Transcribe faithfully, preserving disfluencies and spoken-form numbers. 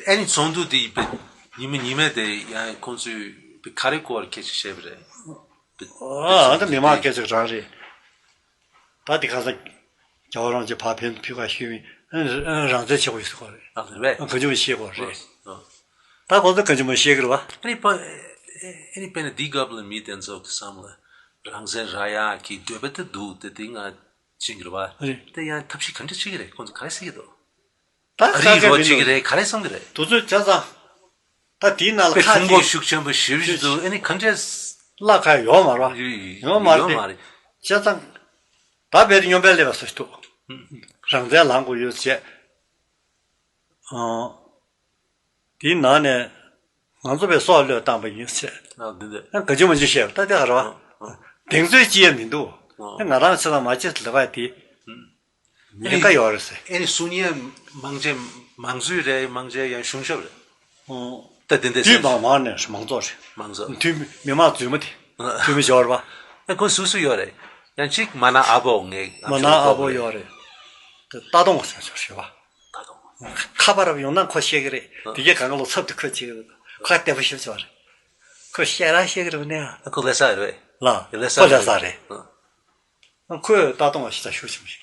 ཨ་ནི་ཚོགས་འདུ་དེ་ཡིན་པས་ཉི་མ་ཉི་མ་དེ་ཡང་ཁོང་ཚོས་ག་རེ་སྐོར་སྐད་ཆ་བཤད་པ་རེད། ཨ་ད་མི་མང་སྐད་ཆ་རང་རེད། ད་དེ་ཁ་སང་རྒྱལ་བ་རིན་པོ་ཆེ་ཕར་ཕན་ཕུལ་ག་ཞུས་མིན་རང་བཙན་ཆེ་བོ་ཡོད་ཟེར་གོ་རེད། ཨ་རེད་པས། གང་བྱུང་བཤད་གོ་རེད། ད་ཁོང་ཚོ་གང་བྱུང་མ་བཤད་གི་རེད་བ། ཨ་ནི་པ་ཨ་ནི་དཔེར་ན་འདི་སྐབས་ལ་མི་དེ་ཚོ་གི་བསམ་ལ་རང་བཙན་རག་ཡག་གི་འདོད་པ་དེ་འདུག་དེ་དེ་ང་བྱིན་གི་རེད་བ། རེད། དེ་ཡང་ཐབས་ཤེས་ག་འདྲ་བྱེད་གི་རེད། ཁོང་ཚོ་ག་རེ་ཟེར་གི་འདུག་ད་ཨ་རིའི་རོ་གཅིག་རེད་ག་རེ་གསུང་གི་རེད། དུས་ཚོད་བྱས་ཙང་། ད་དེའི་ནང་ལ་དཔེ་ཁ་ཕྲུ་གུ་འདི་ཤུགས་ཆེན་པོ་ཞེ་པོ་ཞིག་འདུག་ཨ་ནི་ག་འདྲས། བརླག་ཁ་ཡོད་མ་རེད་བ། ཡོད་མ་རེད་ཡོད་དེ། མ་རེད། བྱས་ཙང་། ད་བལ་དུ་སྨྱོན་པས་སླེབས་པ་སུ་འདུག་རང་བཙན་ལངས་དགོས་ཡོད་ཟེར། ཨང་། དེའི་ནང་ནས་ང་ཚོ་བས་སྲོག་བློས་བཏང་པ་ཡིན་ཟེར། ཨ་འདི་འདི། ཨ་ག་ཅི་མ་ཅི་བཤད་པ་ད་དེ་ག་རེད་བ། ཨ་ཨ། གདེང་ཚོད་ཅི་ཡང་མི་འདུག་ཨ་ཨ། ང་རང་ཚོ་ལ་མ་བྱེད་ལེ་བ་དེ། ཉེན་ཁ་ཡོད་རེད་ཟེར། ཨེ་ནི་གསུང་ཉན་མང་ཆེ་མང་གཙོའི་རེད། མང་ཆེ་ཡང་གཞུང་ཞབས་རེད། ཨོ། ད་དེ་འདྲ་དུས་ཟེར། མང་མང་ནས་མང་ཚོགས་རེད། མང་ཚོགས། དུས་མི་མང་རྫུན་མ་དེ། ཨ། རྫུན་མ་ཞོར་བ། ཨེ་ཁོ་སུ་སུ་ཡོད་རེད། ཡང་གཅིག་མ་ན་ཨ་བོ་ངས་མ་ན་ཨ་བོ་ཡོད་རེད། དེ་ལྟ་སྟངས་ཟེར་ཞོར་ཞོར་བ། ད་དུང་། ཁ་པར་ཡོང་ན་ཁོ་བཤད་གི་རེད། ཨ། དེ་གའི་གང་ག་ལོ་ཚབ་ཏུ་ཁོ་བྱེད་གི་རེད། ཁོ་བདེ་པོ་ཞིག་བྱོས་རེད། ཁོ་བཤད་ར་བཤད་གི་རེད་ནས། ཨ་ཁོ་ལས་ས་རེད། ལ་ལས་ས་ཁོ་ལས་ས་རེད། ཨ། ཁོས་ལྟ་སྟངས་ཞིག་ད་ཤུགས་ཆེན་པོ་ཞིག་